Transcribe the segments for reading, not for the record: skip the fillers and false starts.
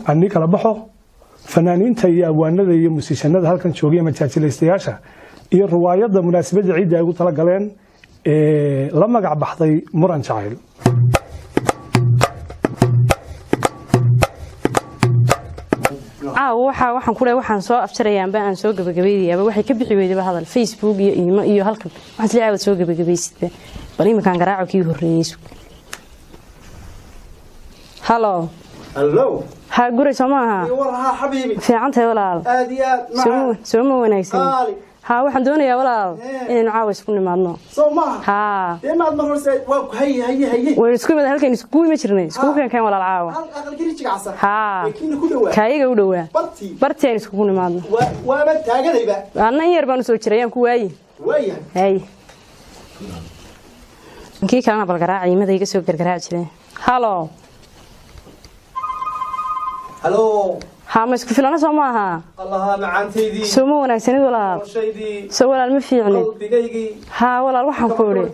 Ani kala baxo fanaaniinta iyo abwaanada iyo musiishanada halkan joogaya, majaajilaystayaasha iyo ruwaayadda munaasabadda ciidda ay ugu tala galeen ee la magac baxday Muran Jacayl. Caawa waxaa waxaan ku leeyahay, waxaan soo afjarayaanba, aan soo gabagabaynayaaba, waxay ka bixi weydaba hadal Facebook iyo imo iyo halkan. Waxaan isleeyahay waad soo gabagabaysidba. Bal iminkaan garaaco kii horreeyey. Sug. Halo. Hallo. Haa, guray soo ma aha? War haa, xabiibi. Fiicantahay walaal? Aad iyo aad. Soo ma wanaagsan? Qaali. Haa, waxaan doonayaa walaal inaynu caawa isku nimaadno. Soo maaha? Haa. Dee maad mar horse waa ku haye haye haye. Waynu isku imid halkaynu iskugu imi jirnay, iskugu keenkeen walaal caawa. Hal aqalkii rijiga casa. Haa. Ee kiina ku dhawaa. Kaayaga u dhowaa. Bartii. Bartii aynu iskugu nimaadno. Waa waaba taaganayba. Anna in yar baan usoo jiray, ayaan ku waayi. Waayahay. Hay, kii kalena bal garaaca, imada iga soo gargaraaci jireen. Halo. Hallo. Haa, ma isku filana soo ma aha? Allaha, macaantaydii. Soo ma wanaagsanid walaal? Noloshaydii. Soo walaal ma fiicnid? Qalbigaygii. Haa walaal, waxaan ku idhi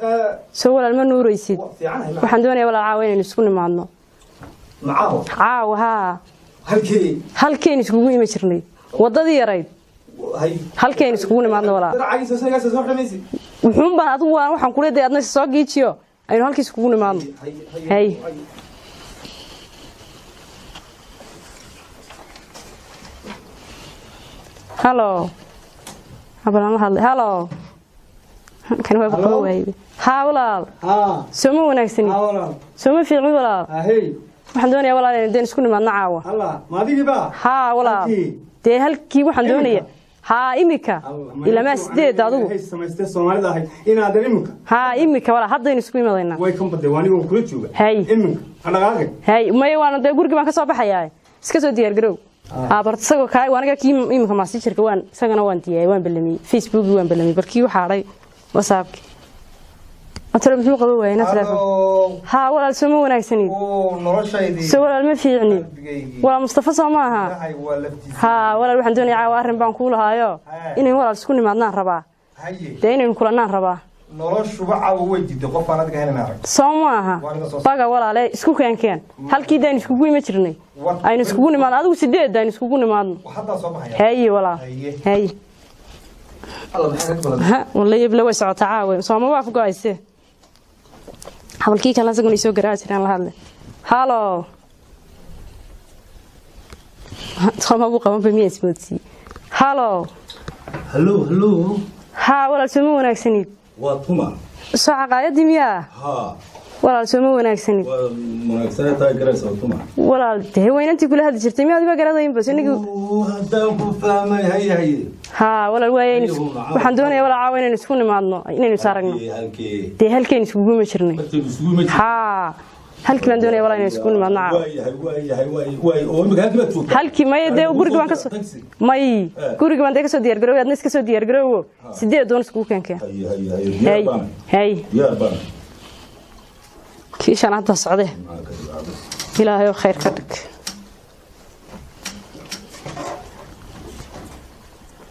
soo walaal ma nuuraysid? Fiicanahay ma. Waxaan doonayaa walaal caawa inaynu isku nimaadno. Macaaho. Caawa, haa. Halkii. Halkaynu iskugu imi jirnay, waddadii yarayd. Hay. Halkaynu iskugu nimaadno walaal. Daracagiisa soo soo xidhamaysi. Wuxuun baan adigu waan waxaan ku leedahay adna soo giijiyo, aynu halkii iskugu nimaadno. Hay. Halo, habalan la hadlay. Halo, kan waa Halo? Qaba waayey. Haa walaal. Haa. Soo ma wanaagsanid? Haa walaal. Soo ma fiicnid walaal? Haa hey. Waxaan doonayaa walaal inaynu deen isku nimaadno caawa. Allah, ma adigii ba? Haa walaal. Halkii? Dee halkii waxaan Imika? doonaya haa, imika ilamaa 8 adigu. Hay, samaystay Soomaalida ahayd inaadan iminka. Haa, imika walaal, haddaynu isku imadaynaa. Way kan baday, waa anigoo kula jooga. Hay. Iminka ha dhaqaaqin. Hay, maya, waana dee gurigi baan ka soo baxayaa, iska soo diyaar garow. Haa, bart isagoo kaa waanaga kii iminka maasijirka waan isagana waan diyaayay, waan ballamiyey Facebookii, waan ballamiyey, balkii waxaa hadhay WhatsAppki. Atalo, muxuu qaban waayey na telefoon? Hallo. Haa walaal, soo ma wanaagsanid? Oo, noloshaydii. Soo walaal ma fiicnid? Qalbigaygii. Walaal Mustafa soo ma aha? Ilaahay waa laftiisa. Haa walaal, waxaan doonayaa caawa arrin baan kuu lahaayo. Haa. Inaynu walaal isku nimaadnaan rabaa. Haye. Dee inaynu kulannaan rabaa. Noloshuba caawa way diiday, qof aan adiga helin arag. Soo ma aha? Waa naga soo. Baga walaale, isku keenkeen halkii daynu iskugu imi jirnay. Aynu iskugu nimaadno adigu 8 aynu iskugu nimaadno. Haddaa soo baxaya. Haye walaal. Haye. Haye. Alla, maxaa ka badan? Ha wallahi ibla way socotaa caawa, sooma waa afgo-ayse. Habalkii kale isaguna isoo garaaci jiraan la hadle. Halo, sooma buu qabanba, miyaa ismoodsiiyey? Halo. Hallo, hallo. Haa walaal, sooma wanaagsanid? Waa tuma? Soo caqaayadii miyaa? Haa. Walaal, sooma wanaagsanid? Waa wanaagsanay tahay, garaysa waa tuma? Walaal, dee weynantii kula hadli jirtay miyaad iba garadaynba inagii? Oo, haddaan ku fahmay, haye haye. Haa walaal, waaya waxaan doonayaa walaal caawa inaynu isku nimaadno, inaynu is aragno. Halkee, halkee? Dee halkaynu iskugu imi jirnay. Bartaynu isugu ima jirnay. Haa, halkii baan doonaya walaal inaynu iskugu nimaadno caawa. Waayahay, waayahay, waay waay, oo imika halkii baad joogtaa? Halkii maya, dee guriga baan kasoo Taxi. may, guriga baan dee kasoo diyaar garooway, adna iska soo diyaar garoowo, 8 doon iskugu keenkeen. Haye haye haye, diyaar Hay. baan. Hay. Diyaar baan. Kii shanaad baa socdee. Maxaa ka dhacday? Ilaahay oo khayr ka dhig.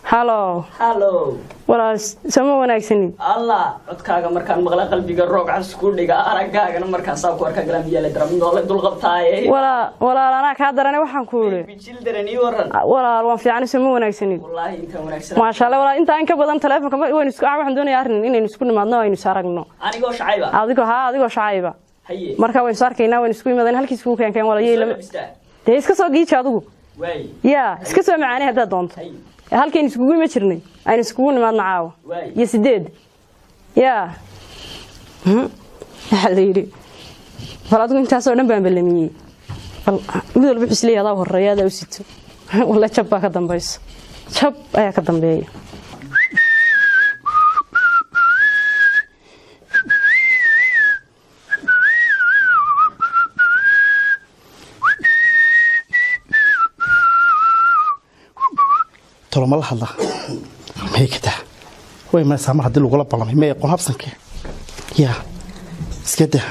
Halo. Hallo. Walaal, sooma wanaagsanid? Allah, codkaaga markaan maqla qalbiga roog cas ku dhiga, araggaagana markaan saa ku arka galaan biyaa la dara noole dulqabtaaye. Walaal, walaal, anaa kaa darane, waxaan ku idhi Bijil daran, ii waran. Walaal, waan fiicanay, sooma wanaagsanid? Wallaahi intaan wanaagsan. Maasha Allah walaal, intaa in ka badan telefoonka waynu isku waxaan doonayaa arrin inaynu isku nimaadno, aynu is aragno. Anigoo shacayba? Adigoo, haa, adigoo shacayba. Haye. Marka waynu is arkaynaa, waynu isku imaadeen halkii iskugu keenkeen walaal. Soo lama labistaa. Dee iska soo giiji adigu. Waay. Yaa iska soo macaanay haddaad doonto. Haye. Halkaynu iskugu ima jirnay aynu iskugu nimaadno caawa. Waay. Iyo 8 yaa. Waxaa la yidhi bal adigu intaasoo dhan baan ballamiyey, bal mid walba wuxuu isleeyahay adaa horreeya, adaa u sito. Walle jab baa ka dambayso, jab ayaa ka dambeeya. Tolo ma la hadla may ka daa way imanaysaa mar haddii lagula ballamay, may aqoon habsanke yaa iska daa.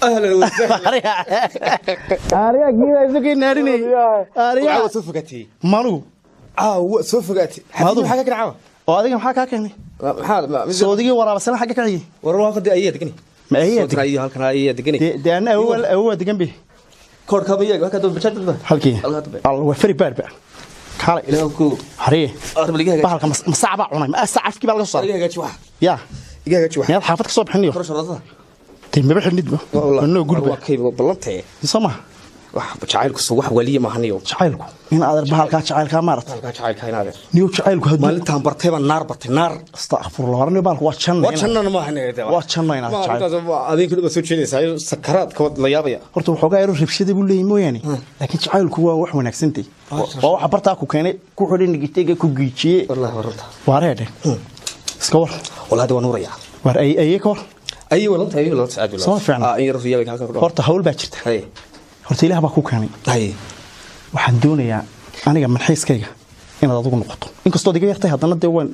Ahlan wasahlan. Aariyaa kiibaa isu naarinay aariyaa. Caawa soo fogaatay. Manugu? Caawa soo fogaatay. Maadu? Maxaa ka kena caawa? Oo adiga maxaa kaa keenay? Maxaa soodigii waraabasana xagga ka xigay. Warar waa qadi ayay degani. Ma ayaa Soo tirayo halkan ayaa deganay. Dee ana awal awal degan bi. Koorkaba iyaga halka dad bajaaj dadba. Halkii. Halka dambe. Al waa fari baar ba. Kaalay. Ilaahu ku. Hariye. Arba liga hagaaji. Bahalka mas sac baa cunay. Ma sac afkii baa laga soo saaray. Iga hagaaji wax. Yaa. Iga hagaaji wax. Miyaad xaafad ka soo bixinayo? Kor sharada. Dee maba xidhnid ba. Noo gurba. Waa kayba ballantay. Soo ma. Wax jacaylku soo wax waliye ma haniyo. Jacaylku in aad bahalka jacaylka maarata. Halka jacaylka in aad. Niyo jacaylku hadduu Maalintaan bartay baan naar bartay naar. Astaghfirullah. Warni bahalku waa janna. Waa jannana ma haniyo. Waa janna inaad jacayl. Adinku dhib soo jeedaysaa sakaraadka wad la yaabaya. Horta waxoogaa yaroo rabshada buu leeyahay mooyaane. Laakiin jacaylku waa wax wanaagsantay. Waa waxa bartaa ku keenay ku xidhay nigitayga ku giijiyey. Wallahi waranta. Waa reedhe. Iska war. Wallahi waan nuuraya. War ay ay ka war. Ay walanta ay walanta aad Soo fiicna. Ah in yar riyada halka ku dhaw. Horta hawl baa jirta. Hay. Horta Ilaah baa ku keenay. Hay. Waxaan doonayaa aniga manxiiskayga inaad adigu noqoto. Inkastoo adiga yartay haddana dee waan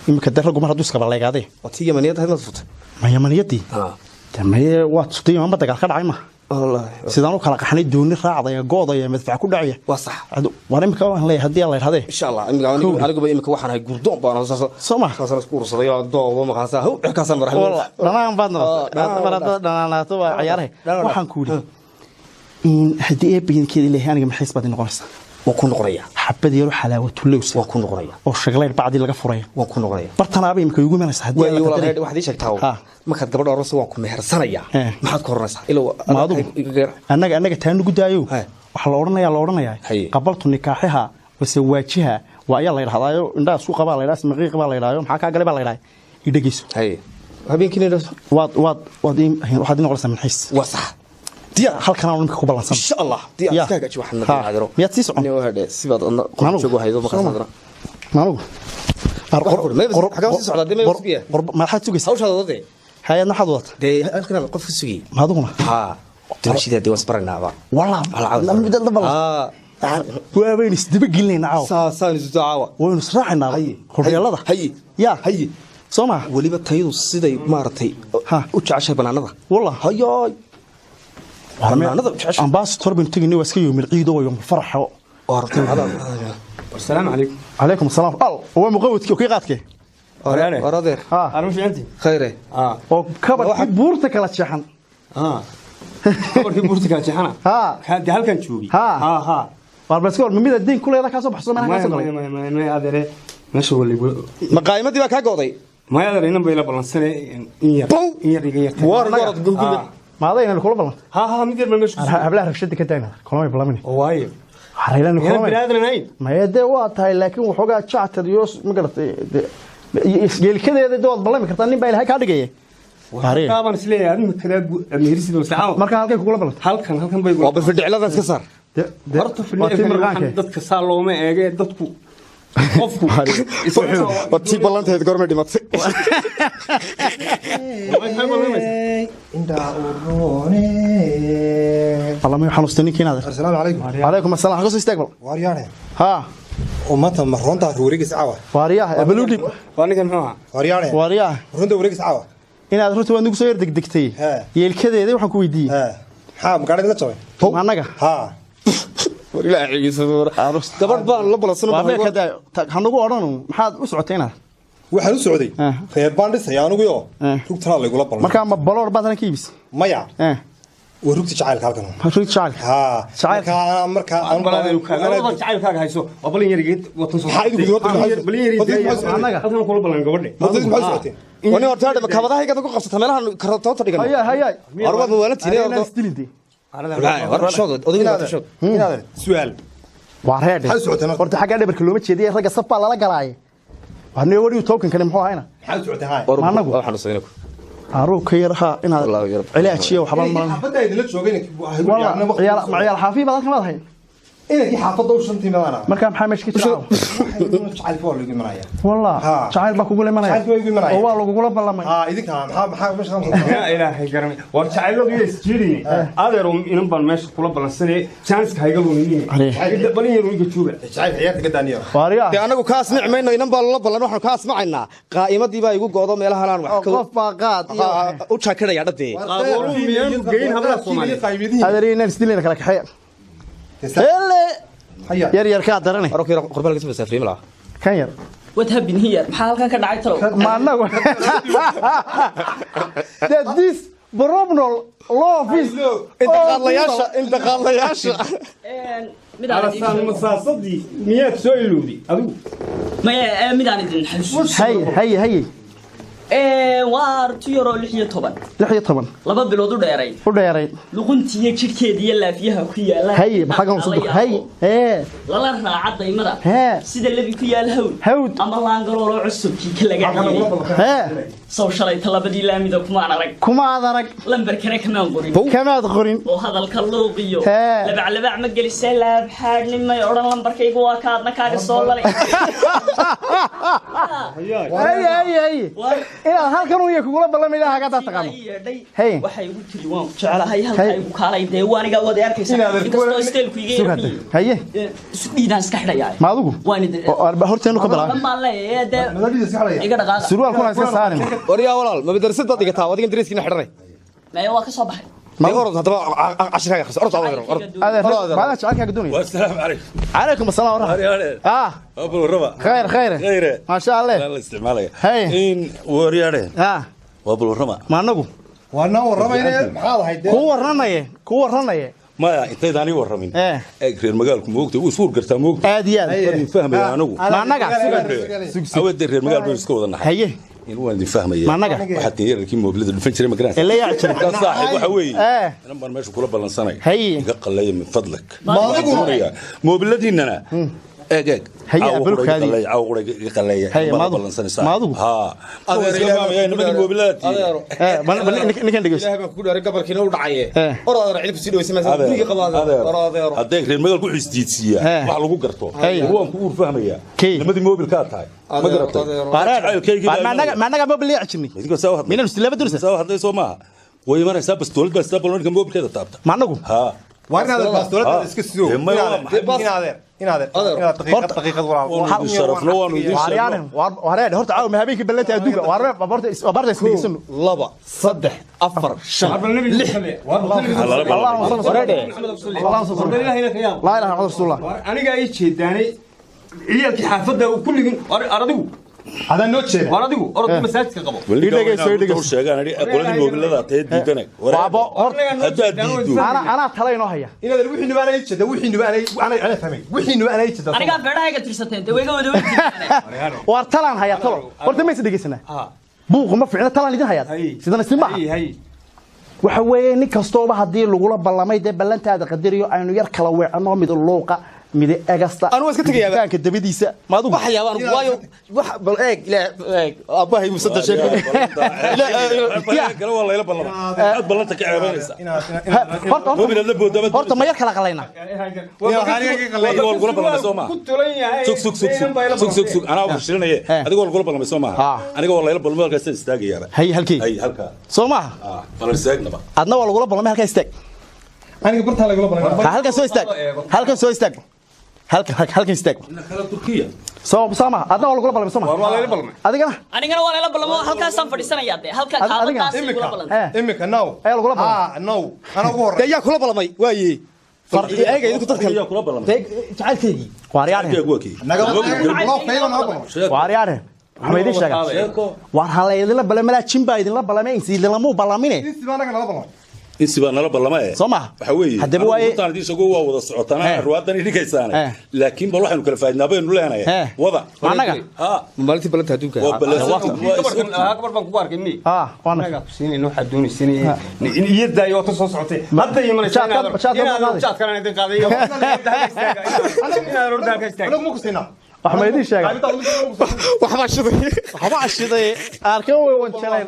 imika dee raggu mar hadduu iskaba leegaadee. Waa tii Yamaniyad ahayd ma furtay? Ma Yamaniyadii? Ah. Dee maye waa tustay ma dagaal ka dhacay ma? Wallahi. Sidaan u kala qaxnay dooni raacdaya goodaya madfac ku dhacaya. Waa sax. War imika waan leeyahay haddii la yiraahdo. Insha Allah imika anigu imika waxaan ahay gurdoon baan soo Soo ma? Soo isku ursaday oo doobo maqaasa haw kaasaan marxabo. Wallah dhanaan baad noqotay. Mar hadda dhanaanaato waa ciyaarahay. Waxaan ku yidhi in haddii eebbaydinkeeda leeyahay aniga maxays baad noqonaysaa. Waan ku noqonayaa. Xabad yar xalaawatu lows. Waan ku noqonayaa. Oo shaqleyn bacdi laga furaya. Waan ku noqonayaa. Bartanaaba imika igu imanaysaa haddii Waa la walaal qadaray. waxaad ii sheegtaa. Ha. Markaad gabadha oranayso waan ku mehersanayaa. Maxaad ku oranaysaa? Ilaa Ma adigu? Annaga taa nugu daayo. He. Waxa la oranayaa Haye. qabaltu nikaaxiha wase waajiha waa ayaa la yiraahdaa indhaha isku qabaa la yiraahdaa maqiiq baa la yiraahdaa maxaa ka galay baa la yiraahdaa i dhageyso. Haye. Habeenkiina waad waad waad waxaad ii noqonaysaa manxiis. Waa sax. Diyaar. Halkan aan imika ku ballansan. Insha Allah. Diyaar Ya. iska hagaaji waxaan Ha. nadiin Miyaad sii socon? Nin waa sibaad adna Maanugu? qof joogo haydo ma Soo ma? qasadna. Maanugu? Xagee sii socdaa? Dee ma sugaya? Maxaad sugaysaa? Hawshaada wadee. Hay-adna waxaad wadataa? Dee halkan qof ka sugayay. Ma adiguna? Ha. Dee dee waan isbaranaaba. Wallah. Ha. Waa baynu isdaba gelinaynaa caawa. Saasaan isu caawa. Waynu israacaynaa. Haye. Horyaalada. Haye. Ya. Haye. Soo ma? Weliba tayadu siday maaragtay Ha. u jeceshahay banaanada. Wallah. Hayoy. Banaanada u jeceshahay. Ambassador baynu tegaynay waa iska yoomil ciido waa yoomil faraxo. Waa rabtay السلام عليكم. Calaykum asalaam. Al, waa muqawdkii oo kii qaadkee. Walaale. War adeer. Ha. أنا مش عندي. Khayre. آه. Oo kabarkii buurta kala jeexan. آه. كبركي بورتك jeexana. Ha. Hadda halkan joogi. Ha. Ha ha. War bas war mid deyn ku leedahay ka soo baxso meelaha ka soo galay. Ma ma adeere meesha wali. Maqaayimadii baa kaa go'day. Ma adeere inan bay la ballansanay in yar. Bow. In yar iga yartay. War war gurgurda. Ma adayna kula ballan. Ha ha mid yar ma meesha. Hablaha rabshada ka daayna. Kulama ballamin. Waayo. Haraylan Ina kulama. biraadna ay. Maya dee waa tahay laakiin waxoogaa jactad iyo ma garatay geelkadeeda dee waad ballami kartaa nin baa ilaahay kaa dhigaya. Haree. Qaaban isleeyahay adima kala mehersid oo saxaw. Marka halkay kugula ballantay. Halkan bay Waa bal fidhicladan iska saar. Horta fidhicilkan dadka saa looma eege dadku qofku War tii ballanteed goormay dhimatay. Intaa uroone. Allah ma xanuustay ninkii inaad. Assalaamu calaykum. Calaykum assalaam. Halka soo istaag bal. Waaryaane. Ha. Oo maanta ma runta wareegis caawa. Waaryaha abaludhib. Waa ninkan muxuu ahaa? Waaryaane. Waaryaha. Runta wareegis caawa. Inaad runta waad nagu soo yar degdegtay. He. Yeelkadeeda waxaan ku weydiiyey. He. Maxaa magaalada la jabay? Ma annaga? Ha. War ilaahay cigiisa war. Gabadh baan la ballansan Waa meel ka daa ha nagu odhanu maxaad u socotay inaad? Waxaan u socday. Eh. Reer baan dhisay anigu yo. Eh. Rugtana la igula ballan. Marka ma baloor baad halkan ka iibisay? Maya. Eh. Waa rugta jacaylka halkan. Rugta jacaylka. Ha. Jacaylka. Marka marka jacaylkaaga hayso waa balin yar iga watan soo. Maxaa idinku watan? Balin yar iga Annaga. halkan kula ballan gabadhe. Wadadii maxay socotay? Wani horta hadda makabadaha ku qabsata meelahan kartoonta dhigan. Haya haya. War waad waalantiin. Inaan isdilintay. War shood odayga waa shood. Inaad su'aal. Waa reer. Maxay socotay marka? Horta xagga dhabarka looma jeediye ragga saf baa lala galaay. Waa nee wariyu token kale muxuu ahayna? Maxay socotay hay? War Ma anagu? waxaan xanuunsanay. Aruu ka yar ha inaad Wallaahi yar. cilaajiyo waxba malan. Xaafadda idinla joogay Wallah ciyaal ma ciyaal xaafi baad halkan leedahay. Inankii xaafadda u shantii madana. Marka maxaa meesha ka jira? Jacaylka waa lagu imanaya. Wallah Ha. jacayl baa kugu imanaya. Jacaylka waa igu imanaya. Oo waa lagugula ballamay. Ha idinka maxaa meesha ka Ya ilaahay garanay. War jacayladu iyo isjiirine. Adeer inan baan meesha kula ballansanay. Chance-ka hayga luminine. Balin yar iga jooga. Jacaylka ciyaarta ka daaniyo. Waaryaha. Dee anagu kaas nicmayno inan baa la ballan waxaan kaas macaynaa. Qaa'imadii baa igu go'do meelahan aan wax ka Qof baa qaad iyo u jaakiraya dhadee. Qaaboolu miyaanu geyn hablaha Soomaaliyeed. adeer inaan isdilayna kala kaxeeya. Hele. Haya. Yar yar ka daranay. Warkii qurbaan laga soo masaafriyay malaha. Kan yar. What happened here? Maxaa halkan ka dhacay talow? Ma anagu. That this Problem love is Inta qaadlayaasha, inta qaadlayaasha. Mid aan idin Alasaan sheego. masaasadii miyaad soo ilowday adigu? Maya, mid aan idin xasuusiyo. Hay hay hay. Waa 16 16. 16. 2 bilood u dheeray. U dheeray. Luquntiiyo jidhkeeda iyo laafiyaha ku yaala. Hay, maxaa kan soo hay ee lala raaca daymada. Hee. Sida lebi ku yaal hawd. Hawd. Ama laangaloolo cusubkii ka laga celiyey. Hee. Sow shalay talabadii laamida kumaan arag. Kuma aad arag. Lambarkana kamaan qorin. Kamaad qorin. Oo hadalka luuqiyo. Hee. Labaclabac ma gelisee, laab xaadhnimay odhan, lambarkaygu waa kaadna kaaga soo lalay. Hay hay hay, inaad halkan uu kugula ballamay ilaaha ka taqaano. Yeedhay. Hey. Waxay igu tiri waan ku jecelahay, halkaa Hey. igu kaalay, dee waa anigaa wada arkaysa, inkastoo isteelku iga Sug hadda. yarbiyo. Haye. Isu dhiidaan iska xidhayaa. Ma adigu? Waan idin Oo horteenu ka bilaabay. Dhan baan leeyahay dee, iga dhaqaaqa. Surwaalkuna iska saarin. Waryaa walaal, ma madrasad baad dhigataa? Adigan dariskiina xidhanay. Maya, waa ka soo baxay. Ma orod haddaba, cashirkaaga akhriso. Orod, orod, orod. Adeer, maada jacaylkaaga doonaya. والسلام عليكم. Calaykum asalaam waraxmat. Ah. أبو الربا. Khayr, khayr. خير. Ma sha Allah. لا استعمالك. Hey. إن ورياره. Ah. وأبو الربا. Ma anagu? Waana warramayne, maxaad ahayd dee? Ku warranaye, ku warranaye. ما انت داني ورمين. Eh. Reer magaalku moogtay wuu suur gartaa moogtay. Aad iyo aad. Waan fahmaya anigu. Ma annaga? Awadda reer magaal baan iska wada nahay. Haye. In waan idin fahmaya. Ma annaga? Waxaad tihiin yararkii moobilada dhufan jiray, ma garanaysaa? Ila yaa jiray. Markaa saaxiib waxa weeye. Eh. Inan baan meesha kula ballansanay. Haye. Iga qalleeya min fadlak. Ma adigu? Waxaan doonayaa moobiladiinana. Eeg eeg. Haye, Caawa qura iga abulkaadii. qalleeya, caawa qura iga qalleeya. Haye, Baan ma la adigu? ballansanay Ma adigu? Haa. Adeer iska fahmaya nimadii moobilada tihiin. Eh, bal bal ninkan dhegeyso. Ilaahay baan kugu dhaaray, gabalkiina u dhacaye. Eh. Orod adeer, cid ku sii dhawaysa maysa. Guriga qabo adeer. Orod adeer. Haddee reer magaalku wuxuu isdiidsiiyaa Eh. wax lagu garto. Haye. Waan ku uur fahmayaa. Key. Nimadii moobilkaa tahay. Ma garatay? Jacaylkaygii baa Ma annaga, ma annaga mobil yaa jirnay? Idinkoo saa u hadlay. Minan istilaaba doonaysa? Saa u hadlay soo maaha. Way imanaysaa bastoolad baa sidaa baloonka moobilkeeda taabta. Ma anagu? Haa. Waa inaad baastoolada iska sido. Dee maya, waa maxay? Inaad inaad inaad daqiiqad daqiiqad walaal. Waanu idin sharafno, waanu idin sheegno. Waaryaane, waaryaane, horta caawa ma habeenkii ballanta adduunka. Waaryaane, barta is dhegeysano. 2, 3, 4, 5, 6. Allahumma salli. Allahumma salli. Laa ilaaha illa rasuulullah. Anigaa ii jeedaanay ciyaalkii xaafadda uu kulligin war adigu. Hadaan noo jeeda. War adigu orod masaajidka qabo. Weli Ii dhegeyso, ii dhegeyso. u sheegaan ani qoladii moobilada tahay diidana. Baabo, horta Haddaad diiddo. anaa tala inoo haya. Inaad wixii nubaan ay jeeda, wixii nubaan ay anay anay fahmay. Wixii nubaan ay jeeda. Anigaa beedhahayga tirsateen dee, wayga wada weydiin. Waar talaan haya, talo. Horta ma is dhegeysanaa? Buuqu ma fiicna, talaan idin hayaa. Sidana si maaha. Hay. Waxa weeye nin kastooba haddii lagula ballamay dee ballantaada qadariyo, aynu yar kala weecanno, mid luuqa, mid egasta. Anu waa iska tegayaaba. Dukaanka dabadiisa. Ma adigu? Wax yaabaan waayo wax bal eeg ilaa eeg aabbahay musadda sheeko. Kale waa layla ballama. Aad ballanta ka ceebaynaysaa. Horta Moobil aad la booddaa baad horta ma yar kala qalaynaa? Adiga waa lagula ballamay soo maaha. Ku tulan yahay. Sug sug sug sug sug sug sug, anaa fashilinaye. Adiga waa lagula ballamay soo maaha? Aniga waa layla ballamay, halkaasaan istaagayaaba. Hay, halkii? Hay, halkaa. Soo maaha? Ah, bal istaagnaba. Adna waa lagula ballamay, halkaa istaag. Aniga bartaa lagula ballamay. Ha, halkan soo istaag, halkan soo istaag, halkan halkan istaag. Kala Turkiya. Soo maaha? Adna waa lagula ballamay soo maaha? War waa layla ballamay. Adigana? Anigana waa layla ballamo, halkaasaan fadhiisanayaa dee, halka Adiga? kaabadaas igula ballantay. Eh. Imika now. Ayaa lagula ballamay. Ah, now. Ana ugu horreey. Dee yaa kula ballamay waaye? Eega idinku dadkan. Yaa kula ballamay. Dee jacaylkaygii. Waaryaane. Jacaylkaygu waa kii. Naga loo faylo naga ballamay. Waaryaane, waxaa ma idin sheegaa? Sheeko. Waar ha la idinla ballamay, malaa jin baa idinla ballamay, insi idinlamuu ballamine. Insi baa naga nala ballamay. Insi baa nala ballama ee. Soo maaha? Waxa weeye. Haddaba Anigu waaye- runtaan idiin sheego, waa wada socotaan Eh. ruwaadan idhinkaysaane. Eh. Laakiin bal waxaynu kala faaidnaa baynu leenahay. Eh. Wada. Ma annaga? Ha. Maalintii ballanta adduunka. Waa ballansan. Gabarkan ahaa, gabar baan kugu arkay mi. Ah, waana. Anagaa ku siinayna waxaad doonaysanay. In iyo daayo oo ta soo socotay. Hadda imanaysa Jaadka- jaadka ma qaaday? jaadkan aan idin qaaday. Inaad orda halka istaaga. Anagu ma ku siinaa. Wax ma idin sheegaa? Waxbaa shiday. Waxba ashiday arkan way wanjaleen,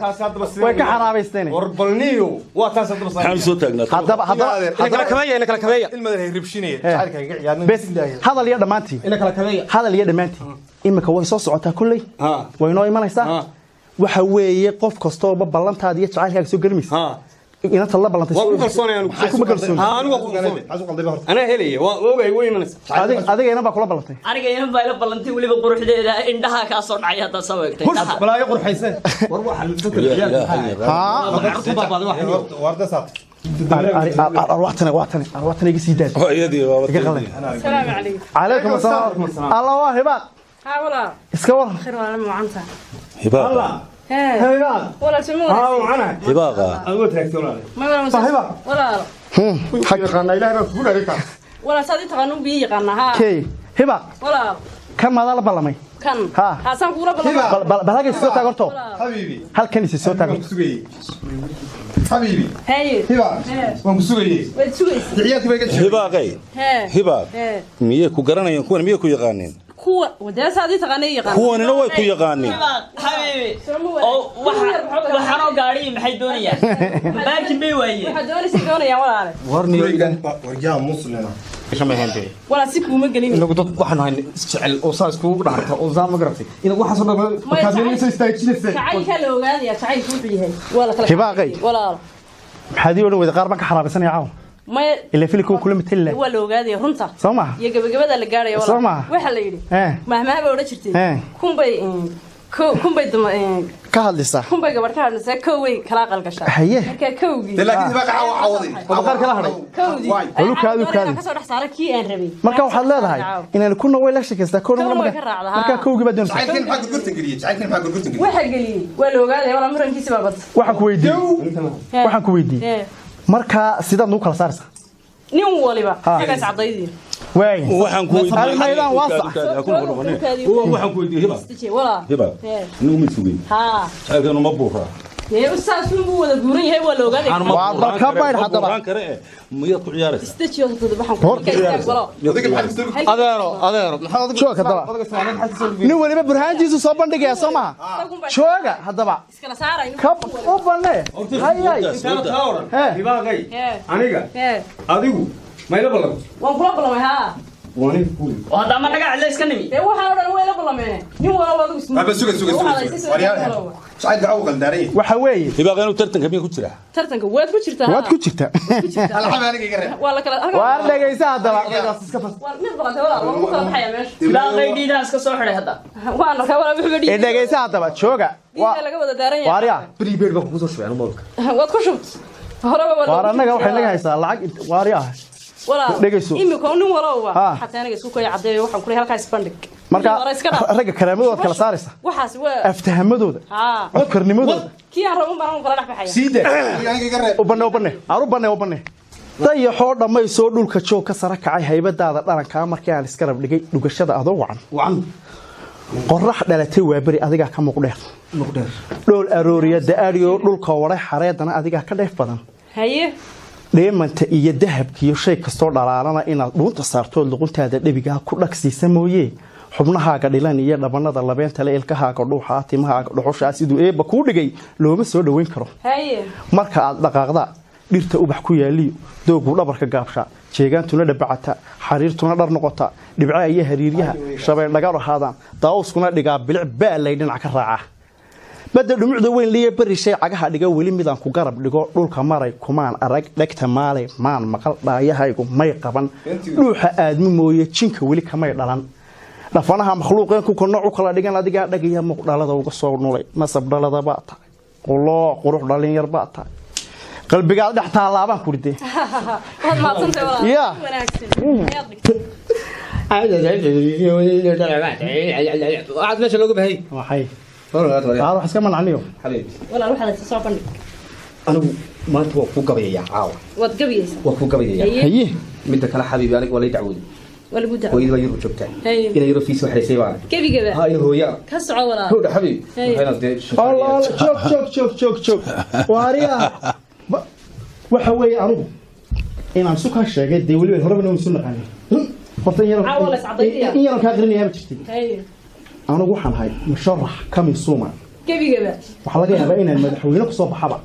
way ka xaraabaysteen. War balniyo waa taas haddaba. Maxaan soo taagnaa? Haddaba haddaba Ina kala haddaba kabeeya, ina kala kabeeya. Ilmadan hay ribshinaya. Jacaylka iga ciyaarnay. Bes, hadal iyo dhammaantii. Ina kala kabeeya. Hadal iyo dhammaantii, imika way soo socotaa kolley. Ha. Way noo imanaysaa. Ha. Waxa weeye qof kastooba ballantaada iyo jacaylkaaga soo gelmaysa. Ha. Inanta la ballantay. Waa ku kalsoonay anigu. Kuma kalsooni. Ha, anigu waa ku kalsoonay. Maxaa soo qalday horta? Anaa helaya, waa ogahay, way imanaysaa. Adiga inan baa kula ballantay. Aniga inan baa ila ballantay, weliba quruxdeeda indhaha kaa soo dhacay haddaad soo eegtay indhaha. Balaayo qurxaysan. War waxa dadka ciyaalka. Ha. Carruurta baabaaday waxa. Warda saat. Arwaxtana waatana, arwaxtana iga sii daad. Waa iyadii waaba. Iga qalay. السلام عليكم. Calaykum asalaam. Allah, waa Hibaaq. ها ولا. Iska war. خير ولا معanta. Hibaaq. Walaal soo ma Hibaaqa. Adigu taagtay walaal. Saaxiiba. Walaal. Xaq yaqaana Ilaahay baa kugu dhaarika. Walaal saad taqaanu biyo yaqaana ha. Kay Hibaaq. Walaal. Kan maada la ballamay? Kan. Ha. Hasan kuula ballamay. Bal bal halkan soo taag horto. Habibi. Halkan is soo taag. Habibi. Hey. Hibaaq. Waan ku sugayay. Waad sugaysaa. Ciyaalkii bay ka Hibaaqay. Hibaaq. Miyay ku garanayaan kuwan miyay ku yaqaaneen? Kuwa wadaa saad taqaanay yaqaan. Kuwanina way ku yaqaaneen. Habibi. Oo waxaan oo gaari maxay doonayaan? Baakin bay waayeen. Waxa doonaysa doonayaan walaal. Warniyo war yaa muslima. Walaal si kuma gelin. Inagu dad waxaan ahay isjecel oo saas kugu dhaarta oo saa ma garatay. Inagu waxaas oo dhan markaad soo istaajinaysa. Jacaylka la ogaanaya jacaylku wuxuu yahay. Walaal kala. Hibaaqay. Walaal. Maxaad ii odhan weyday qaar baan ka xaraabaysanaya caawa. Ma ila filku kula matal waa la ogaadaya runta. Soo ma? Iyo gabagabada la gaarayo walaal. Soo ma? Waxa la yiri. Mahmaha baa odhan jirtay. Kunbay kunbay duma ka hadlaysaa. Kunbay gabar ka hadlaysaa koway kala aqal gashaa. Marka kowgii. Laakiin Hibaaq caawa caawaday. Qaar kala hadhay. Kowdii. Walu kaadu kaadu. Ka soo dhex saaray kii aan rabay. Marka waxaad leedahay inaan kuna way la sheekaystaa kowna marka marka kowgii baad doonaysaa. Jacaylkan maxaa gurgurtan geliyay? Jacaylkan maxaa gurgurtan geliyay? Waxa geliyay waa la ogaadaya walaal murankiisa baa bad. Waxaan ku weydiiyay. Waxaan ku weydiiyay. Marka sidaad nugu kala saaraysaa? Nin waliba xagaas cadaydii. Waay. Waxaan ku weydiiyay. Maydaan waasac. Waxaan ku weydiiyay Hibaaq. Walaal. Hibaaq. Anigu ma sugay. Ha. Jacaylkan ma buuraa. Ee ustaas uu wada guuran yahay waa la ogaaday. Waa bal ka bayd haddaba. Miyaad ku ciyaaraysaa? Istajiyo dadka waxaan ku ciyaaraysaa. Adeero adeero maxaad Joog haddaba. Nin waliba burhaantiisu soo bandhigaya soo maaha? Jooga haddaba. Iskala saarayno. Ka u banee. Hayay. Hibaaqay. Aniga. Adigu ma ila ballan? Waan kula ballamay ha. Waan ku. Oo hadda ma naga cidla iska nimi. Ee waxaan oo dhan way la ballameen. Nin walba adigu isma. Aba suga suga suga. Jacaylka caawa qaldaaray. Waxa weeye. Hibaaq inuu tartanka miyaa ku jira? Tartanka waad ku jirtaa. Waad ku jirtaa. Alxam aniga iga reeb. Waa la kala Waar dhageysa haddaba. Waa mid baqatay walaal waa ku kala baxaya meesha. Hibaaqay dhiidaa iska soo xidhay hadda. Waan arkaa walaal wuxuu Ee dhageysa haddaba jooga. Waa laga wada daaran yahay. Waarya. Prepaid baa kugu soo shubay anu mobilka. Waad ku shubtay. Horeba waa. Waar annaga waxay naga haysaa lacag waarya. Walaal. Dhageyso. Imika nin walba xataa aniga isku kay cadeeyo waxaan ku leeyahay halkaas bandhig. Marka ragga karaamadooda kala saaraysa. Waxaas waa aftahamadooda. Ha. Codkarnimadooda. Kii aan rabo baan kala dhex baxaya. Siide. U banne u banne. Aan u banne u banne. Dayaxoo dhammaysoo dhulka joog ka sara kacay haybadaada dhalanka markii aan iska rab dhigay dhugashada adoo wacan. Wacan. Qorrax dhalatay waa bari adiga ka muuqdheer. Muuqdheer. Dhool arooriya daariyo dhulka waray xareedana adiga ka dheef badan. Haye. Dheemanta iyo dahabka iyo shay kastoo dhalaalana inaad dhuunta saarto luquntaada dhabiga ku dhagsiisa mooyee. Xubnahaaga dhilan iyo dhabanada labeenta le ilkahaaga dhuuxa timahaaga dhuxusha siduu eebba kuu dhigay looma soo dhaweyn karo. Haye. Marka aad dhaqaaqda dhirta ubax ku yaaliyo doogu dhabarka gaabsha jeegaantuna dhabacata xariirtuna dhar noqota dhibcaha iyo hariiryaha shabeel dhagar ahaadaan daawuskuna dhigaa bilic baalay dhinac ka raaca. Badda dhumucda weyn liya bari shay cagaha dhiga weli midaan ku garab dhigo dhulka maray kumaan arag dhagta maalay maan maqal dhaayahaygu may qaban dhuuxa aadmi mooye jinka weli kamay dhalan. Dhafanaha makhluuqeen ku nooc u kala dhigan adiga dhagaya muqdhalada uga soo nulay nasab dhalada baa tahay quloo qurux dhalin yar baa tahay qalbiga dhex taalaabaan ku riday. Waad maadsantay walaal. Wanaagsan. Ayaad dhigtay. Waxaad meesha looga bahay. Waxay. Waar wax iska manacniyo. Xabiibi. Walaal waxaad soo bandhig. Anigu maanta waa ku gabayayaa caawa. Waad gabayaysaa. Waa ku gabayayaa. Haye. Midda kale xabiibi aniga waa lay dacwooday. Wala guud. Hooyada baa yurub joogtaa. Inay yurub fiis waxaysay baa. Gebigaba. Ha ina hooya. Ka soco walaal. Howdha xabiibi. Waxayna dee. Allah joog joog joog joog joog. Waariya. Waxa weeye anigu inaan isu ka sheegay dee weliba horeba inaan isu naqanin. Horta in yar in yar ka aqrinaya ma jirtid. Anigu waxaan ahay musharax kami suuma. Gebigaba. Waxa laga yaabaa inaan madaxweyne ku soo baxaba.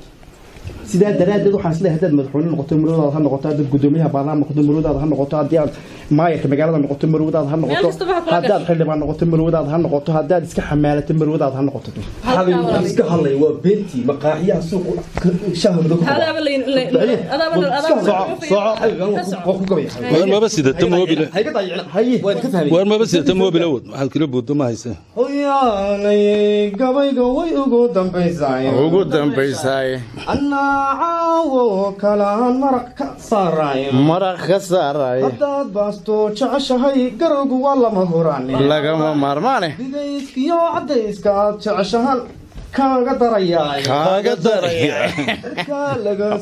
Sidaa daraaddeed waxaan isleeyahay haddaad madaxweyne noqoto marwadaada ha noqoto haddaad guddoomiyaha baarlamaanka noqoto marwadaada ha noqoto haddii aad maayarka magaalada noqoto marwadaada ha noqoto haddaad xildhibaan noqoto marwadaada ha noqoto haddaad iska xamaalato marwadaada ha noqoto. Xabiibi iska hadlay waa beentii maqaaxiyaha suuqa shaaha madow ku Hadaaba la adaaba soco ku gabay. Waar maba sidata moobile. Hayga daayicna. Haye waad ka fahmay. Waar maba sidata moobile wad. Waxaad kala booddo ma haysa. Hooyaanay gabayga way ugu dambaysaa. Ugu dambaysaa. Anna caawo kalaan maraq ka saaray. Maraq ka saaray. Haddaad baasto jeceshahay garowgu waa lama huraan. Lagama maarmaane. Bidayskiyo cadayska aad jeceshahan Kaaga darayaa. Kaaga darayaa.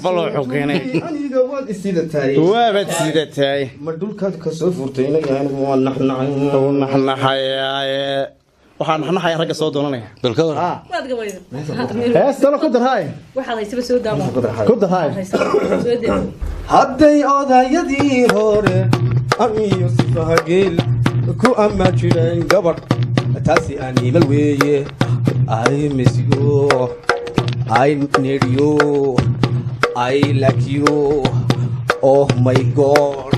Bal wuxuu keenay. Aniga waad isidatay. Waabad sidatay. Ma dhulkaad ka soo furtay inaga anigu waan naxnaxay. Naxnaxayaaye. Waxaan naxnaxaya ragga soo doonanaya. Balka war. Waad gabayda. Heestana ku dar haay. Waxaad haysaba soo daamo. Ku dar haay. Soo daa. Hadday odayadii hore amiyo sifahageel ku ammaan jireen gabadh, taasi animal weeye. I miss you, I need you, I like you, oh my God.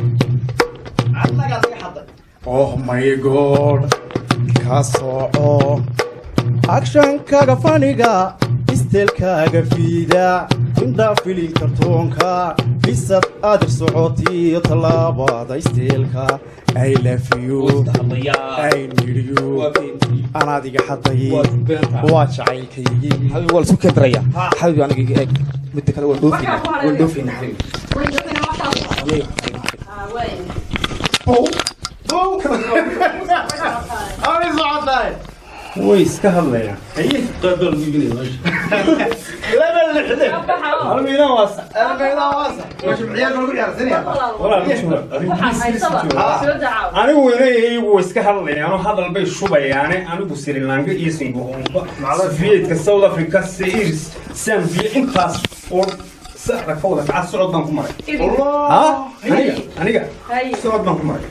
Oh my God. Ka soco. Actionkaaga faniga, istelkaaga fiida, indhaa filin kartoonka, bisad aadir socotiyo tallaabada isteelka. I love you, I need you, anaad iga xaday, waa jacaylkaygii. Xabiib, waa laisku keen darayaa. Xabiib, aniga iga eeg. Midda kale, waan dhoofinaa, waan dhoofinaa, xabiib. Ah, waay. Ay, socotaay. Way iska hadlayaan. Qaar baa lagu iibinaya meesha. Laba lixdan. Almiina waasa. Waxaan haysaba soo daaw. Anigu weynay, iyagu way iska hadlayaanoo hadal bay shubayaane. Anigu Sri Lanka iyo Singapore, Soviyetka, South Africa, Zaire, Zambia, intaas oo saxra ka wada kaca socod baan ku maray. Ha, aniga socod baan ku maray.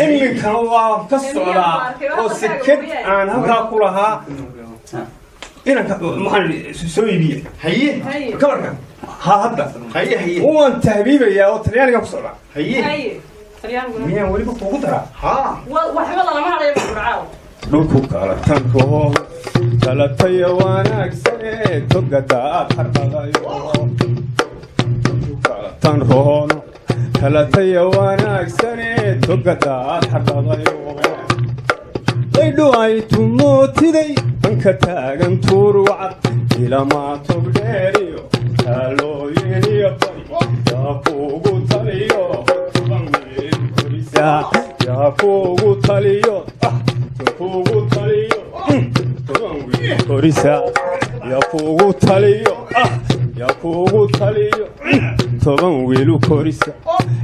Iminkana waa ka socdaa oo seked aan halkaa ku lahaa inanka maxaan soo iibiye. Haye. Kabarka ha hadda. Haye, haye. Waan tahbiibayaa oo Talyaaniga ku socdaa. Haye. Talyaaniguna Miyaan weliba kuugu daraa? Ha. Waxba lalama hadhayo burcaaw. Dhulku kala tanko talataya wanaagsane togadaad xarqadayo. Dhulku kala tan roono talataya wanaagsane togadaad xarqadayo. Laydhu ay tumootiday banka taagan tuur wacad ilamaa tog dheeriyo taalooyiniyo bari yaa kuugu taliyo tuban wiil korisa yaa kuugu taliyo ah kuugu taliyo toban wiil korisa yaa kuugu taliyo ah yaa kuugu taliyo 10 wiilu korisa.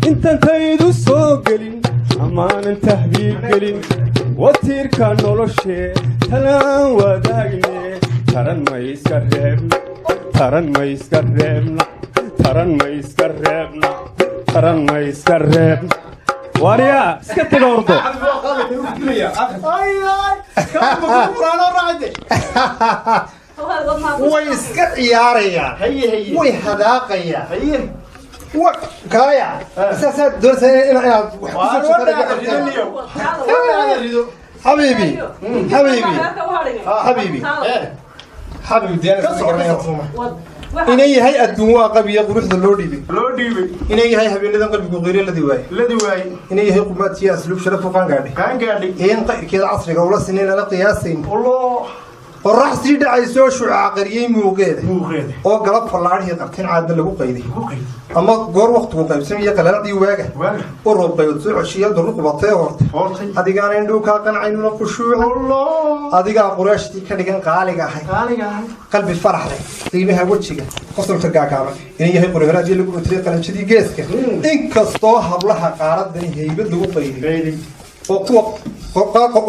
Intan taydu soo gelin amaanan tahbiib gelin watiirka noloshee talaan wadaagne. Taran ma iska reebna, taran ma iska reebna, taran ma iska reebna, taran ma iska reebna. Waaryaa, iska taga ordo. Ay ay. Quraano raacde. Way iska ciyaarayaan. Haye, haye. Way hadaaqayaan. Haye. Wa kaaya saasaad doonaysaa inaad wax ku soo Rido. Xabiibi, xabiibi, xabiibi, xabiibi, diyaar. Inay yahay adduun waa qabiya quruxda loo dhiibay. Loo dhiibay. Inay yahay habeenadan qalbigu qiiro ladi waayey. Ladi waayey. Inay yahay qumaadkiya asluub sharaf u qaangaadhay. Qaangaadhay. Een qayrkeeda casriga ula sinin lala qiyaasayn. Allah. Qorax sii dhacaysoo shucaa qariyey muuqeeda. Muuqeeda. Oo galab fallaadhii qabteen caadna lagu qayday. Ama goor waqtigu qaybsamaya qalaaladii waaga. Waaga. U roobqayood soo ceshiya durru qubatee hortay. Hortay. Adigaana indhow kaa qancaynuna khushuuca. Allah. Adigaa quraashtii ka dhigan qaaliga ahay. Qaaliga ahay. Qalbi farax leh, qiimaha wejiga, qosolka gaagaaban. Inay yahay qoriharaadii lagu betelay qalanjadii geeska. Inkastoo hablaha qaaradani haybad lagu qayday oo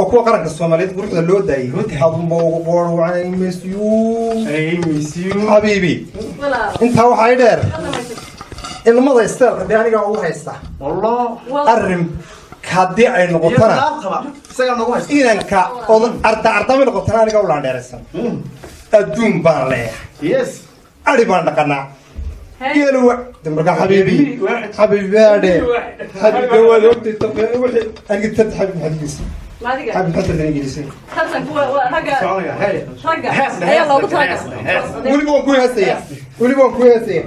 kuwa qaranka Soomaaliyeed quruxda loo daayay, adunba ugu qoorwacanay miss you. I miss you. Xabiibi, intaa waxaa i dheer ilmada isteelka dee anigaa ugu haysta. Allah. Arrin haddii ay noqotona Isagaa nagu haysta. Inanka oda arda ardama noqotona anigaa u laandheeraysan. Adduun baan leeyahay. Yes. Ari baan dhaqanaa, geelu wa markaa. Xabiibi, xabiibi, baadhe xabiibi, waad ogtay wixii aniga tarta. Xabiib, maxaad gelisay? Maadiga. Xabiib, maxaad tartan gelisay? Tartanku waa ragga. Soconaya, hey. Ragga ayaa loogu talagalay. Weliba waan ku heesaya, weliba waan ku heesaya.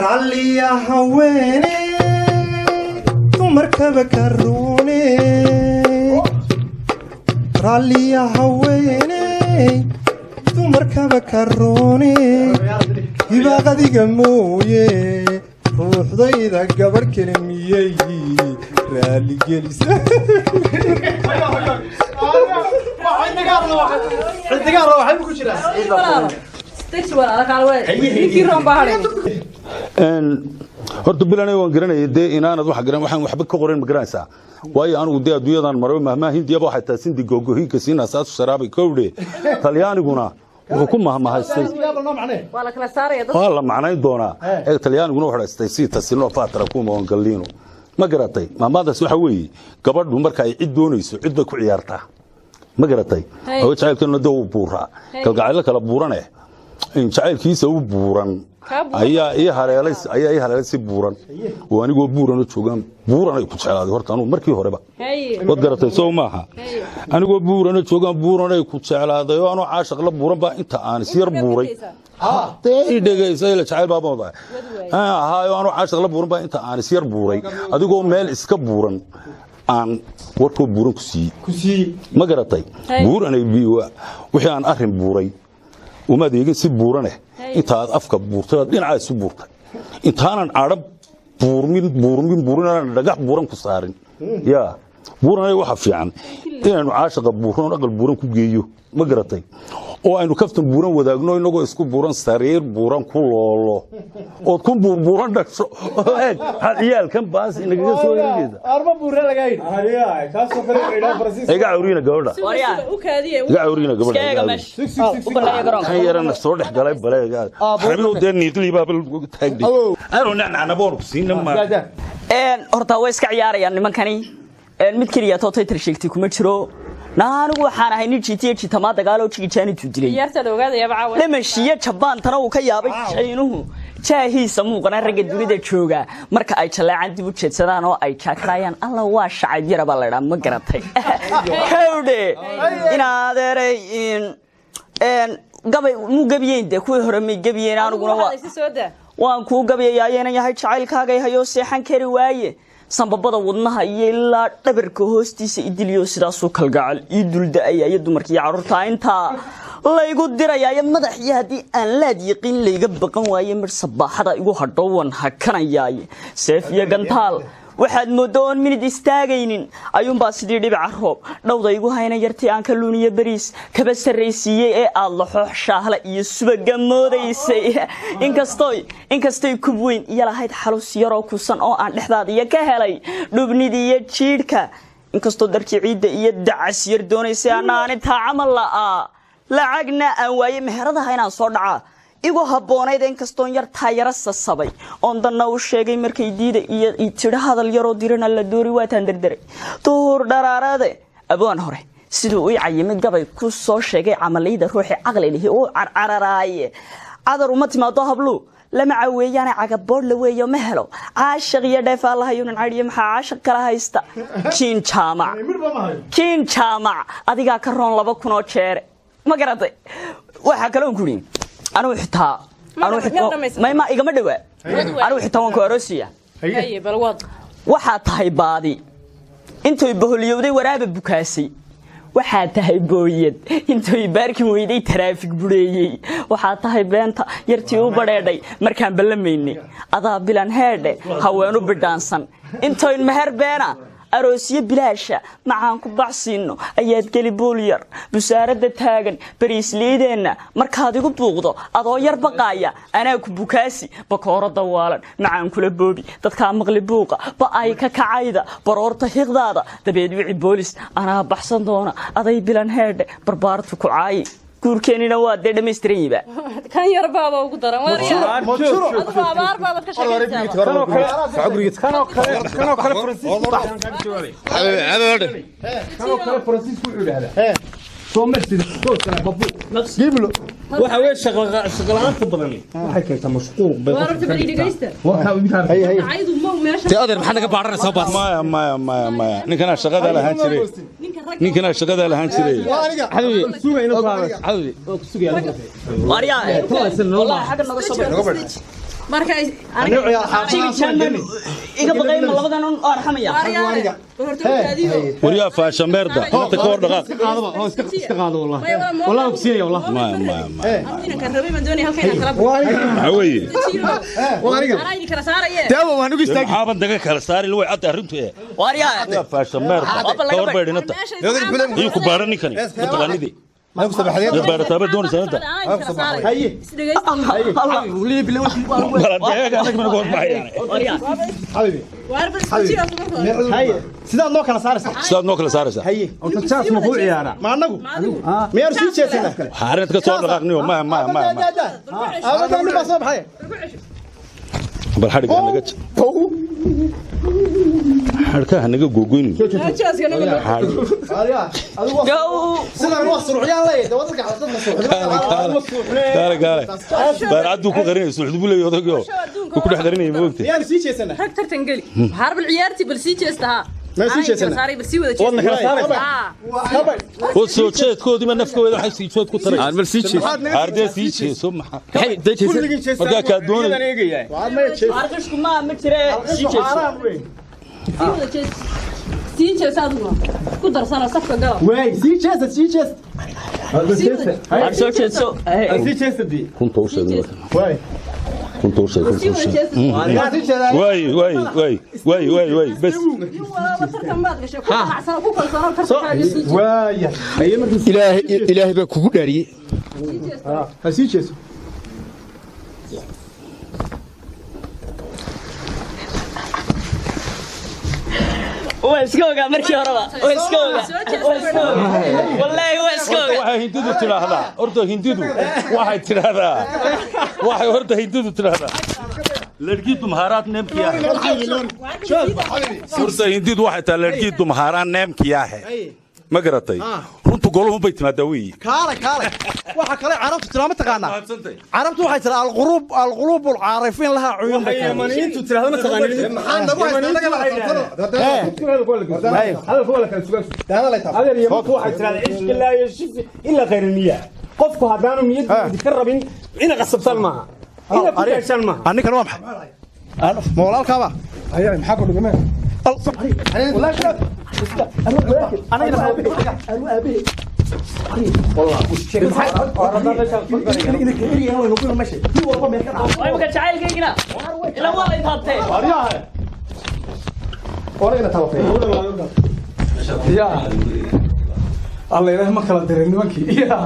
Ralliya haweene dumarkaba karoone, ralliya haweene dumarkaba karoone, hibaaqadiga mooye ruuxdayda gabadh kale miyay raaligelisa? Xidigaha waxay ku jiraan. Horta bilanay waan garanayay dee inaanad wax garan, waxaan waxba ka qoran ma garanaysaa, waayo anigu dee adduunyadan maray mahmaha hindiyaba waxay tahay sindi gogohinka siina saasu sharaabay kowdhe. Talyaaniguna wuxuu ku mahmahaystay, waa la macnayn doonaa ee talyaaniguna wuxuu haystay si tasino faatra kuma on gallino, ma garatay? Maamaadaas waxa weeye gabadhu marka ay cid doonayso cid bay ku ciyaartaa, ma garatay? Oo jacaylkana dee uu buuraa, kalgacaylo kala buurane in jacaylkiisa u buuran ayaa ii haleelay, ayaa ii haleelay si buuran oo anigoo buuran oo joogaan buuran ay ku jeclaaday. Horta anugu markii horeba wad garatay soo maaha, anigoo buuran oo joogaan buuran ay ku jeclaaday oo anoo caashaq la buuran baa inta aan is yar buuray dee i dhegaysa ila jacayl baa baa ahaayo, anoo caashaq la buuran baa inta aan is yar buuray adigoo meel iska buuran aan warkoo buuran ku siiyey, ma garatay? Buuranay wixii aan arrin buuray umaad eegin si buuraneh intaad afka buurtay aad dhinacaa isu buurtay intaanan cadho buurmin buurmin buurin aanan dhagax buuran ku saarin yaa buuranay. Waxa fiican inaynu caashaqa buurno aqal buuran ku geeyo, ma garatay? Oo aynu kaftan buuran wadaagno inagoo isku buuran sariir buuran ku loolo ood ku buurbuuran dhasho. Eeg maxaad ciyaalkan baas inagaga soo eegaysa? Arma buura laga yidhi. Iga cawriina gabadha, iga cawriina gabadha kan yarana soo dhex galay baleega xabiibow dee niiqlii baa taagdhay aanu nacnacnaboon ku siina ma. Horta way iska ciyaarayaan nimankani, mid keliya too taytar sheegtay kuma jiro. Anigu waxaan ahay nin jiitiyo jiitamaa dagaaloo jigijaanitu dilay dhamashiyo jabaantana uu ka yaabay Shiinuhu jaahiisa muuqana. Ragga dunida jooga marka ay jaleecaan dib u jeedsadaan oo ay jaakarayaan alla waa shacayb yara baa laydhaa, ma garatay? Kawdhe inaadeeray gabay muu gabiyeyn dee kuwii hore may gebiyeen, aniguna waan kuu gabayayaa ayaynan yahay jacaylkaagay hayoo seexan kari waaye, sambabada wadnaha iyo ilaa dhabarka hoostiisa idiliyo sidaasuu kalgacal ii dulda'aya iyo dumarka iyo carruurta intaa laygu dirayaayo madax iyo haddii aan laad yiqiin layga baqan waaye midh sabaaxada igu hadhowan hakanayaaye seef iyo gantaal waxaad mooddo oon minid istaagaynin ayuunbaa sidii dhibica roob dhowda igu hayna yartii aan kalluun iyo bariis kaba sarraysiiyey ee aad laxoox shaahla iyo subaga moodaysay, inkastoy kub weyn iyo lahayd xalus yaroo kusan oo aan dhexdaada iyo ka helay dhubnidii iyo jiidhka, inkastoo darkii ciidda iyo dacas yar doonaysay anna aan intaa camal la'aa lacagna aan waaye meheradaha inaan soo dhacaa igu habboonayd, inkastoon yar taayaro sasabay oon danna u sheegay markay diida iyo tidho hadal yaroo dirana la doori waataan derderay duhur dharaarade. Abwaan hore siduu ii cayimid gabay ku soo sheegay camalayda ruuxii caqli lihi uu carcararaaye cadar uma timaado habluu lama caweeyaane cagaboodh la weeyo ma helo caashiq iyo dheef allahayunan cadhiyo maxaa caashiq kala haysta kiin jaamac kiin jaamac adigaa ka roon 2000 oo jeere, ma garatay? Waxaa kaloon ku yidhi anigu xitaa ma igama dhawaa, anigu xitaa waan ku aroosiya. Waxaa tahay baadi intoy boholyowday waraaba bukaasay, waxaa tahay booyad intoy baarkin weyday taraafig bureeyey, waxaa tahay beenta yartii u badheedhay markaan ballamaynay adaa bilan heedhe haweenu bidhaansan intoyn meher beena aroosyo bilaasha macaan ku baxsiino ayaad geli buul yar busaaradda taagan bariisliideenna markaad igu buuqdo adoo yar baqaaya anaa ku bukaasi bakooro dawaalan macaan kula boobi dadkaa maqli buuqa ba'ay ka kacayda baroorta hiqdaada dabeed wici boolis anaa baxsan doona aday bilan heedhe barbaartu ku caayi guurkeenina waa dee dhammaystiran yiba kan yar baaba ugu daran adigu abaar baabad ka Kanoo kale Faransiisku wuxuu yidhaahdaa soo marsid babu waxa weeye shaqo la'aanta badan waxay keentaa mashquul bay Dee adeer maxaa naga baaranaysaa baas? Maya maya maya maya, ninkanaa shaqada lahaan jiray, ninkanaa shaqada lahaan jiray. Xabiibi xabiibi. Waaryaa wallahi xagga naga soo Marka Aniga ciyaar xaafadaha Jimi iga baqay ma labadan un oo arxamaya. Waryaa faashameerda inta ka hor dhaqaaq. Iska qaado wallahi. Wallahi ogsiinaya wallahi. Ma ma ma. Inanka rabay baan doonaya halka inaan kala Maxaa weeye? Anaa idin kala saaraye. Daawo waan ugu istaagi. Maxaaban daga kala saari way cadda arrintu ee. Waaryaa. Waryaa faashameerda ka hor baydhinata. Iyo ku baaran ninkani ma taqaanidii. Ya baarataaba doonaysaa inta. Haye. Baladeega anaga mana hor baxayaan. Waaryaa. Xabibi. Haye. Sidaad noo kala saaraysaa. Sidaad noo kala saaraysaa. Haye. Horta jaas ma kuu ciyaaraa? Ma anagu? Miyaanu sii jeesanaa? Waxaa arrinta ka soo dhaqaaqniyo ma ma ma ma. Abadan nin baa soo baxay. Bal xadhigga naga xadhkaha naga googoynin. Sidan waa suruxyaan leeyahay. Dadka dadka suruxnimo. Gaale gaale. Baarcaddu ku qarinay suuxdu buu leeyahay odaygo. Ku dhex qarinay ma ogtay. Miyaanu sii jeesanaa? Rag tartan geli. Waxaar bal ciyaartii bal sii jeesta ha. Ma sii jeesanaa? Saaray bal sii wada jeesta. Wadna kala saaraysaa. Oo soo jeedkoodii ma nafkooda waxay sii jeed ku taray. Aan bal sii jeeso. Ardee sii jeeso maxaa? Kulligii jeesa. Markaa kaa doonay. Eegaya. Arqishku ma ma jire sii jeeso. Sii wada jeesta. Sii jeesta adiguna. Ku darsana safka galo. Waay, sii jeesa, sii jeesa. Waar soo jeeso. Sii jeesa dii. Runta u sheeg marka. Waay. Runta u sheeg. Sii wada jeesta. Waay waay waay waay waay waay bas. Tartan baad gashay ku qanacsan ku kalsoon tartankaaga sii jeesta. Waay. Ilaahay Ilaahay baa kugu dhaariyay. Ha sii jeeso. Waa iska ogaa markii horeba. Waa iska ogaa. Waa iska ogaa. Wallaahi waa iska ogaa. Waxay Hindidu tidhaahdaa. Horta Hindidu waxay tidhaahdaa. Waxay horta Hindidu tidhaahdaa. लड़की तुम्हारा नेम किया है। Horta Hindidu waxay tahay लड़की तुम्हारा नेम किया है. Ma garatay? Runtu goluhun bay timaadaa weeye. Kaale kaale. Waxa kale carabtu tiraa ma taqaanaa? Carabtu waxay tiraa alqurub alqulub alcaarifiin laha cuyuun bay tahay. Yamaniintu tiraahdo ma taqaanid. Maxaa nagu haystaa naga la qabsano? Hadalku waa la kala sugaa. Adeer Yamantu waxay tiraahdaa cishqi laa yashif illa khayr niyya. Qofku haddaanu niyadiisa ka rabin ina qasabtaan maaha. Ina ku yeeshaan maaha. Annigan waa maxay? Ma walaalkaaba? Ayaa maxaa ku dhigmay? Waa imika jacaylkaygina. Ilaa waa la itaabtee. Ya alla ilaah ma kala dirin nimankii. Ya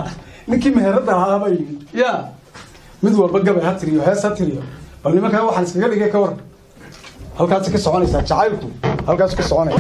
ninkii meherada lahaa baa yimid. Ya mid walba gabay ha tiriyo hees ha tiriyo. Bal nimankaa waxaan iskaga dhigay ka waran. Halkaasi ka soconaysaa jacaylku halkaasi ka soconaya.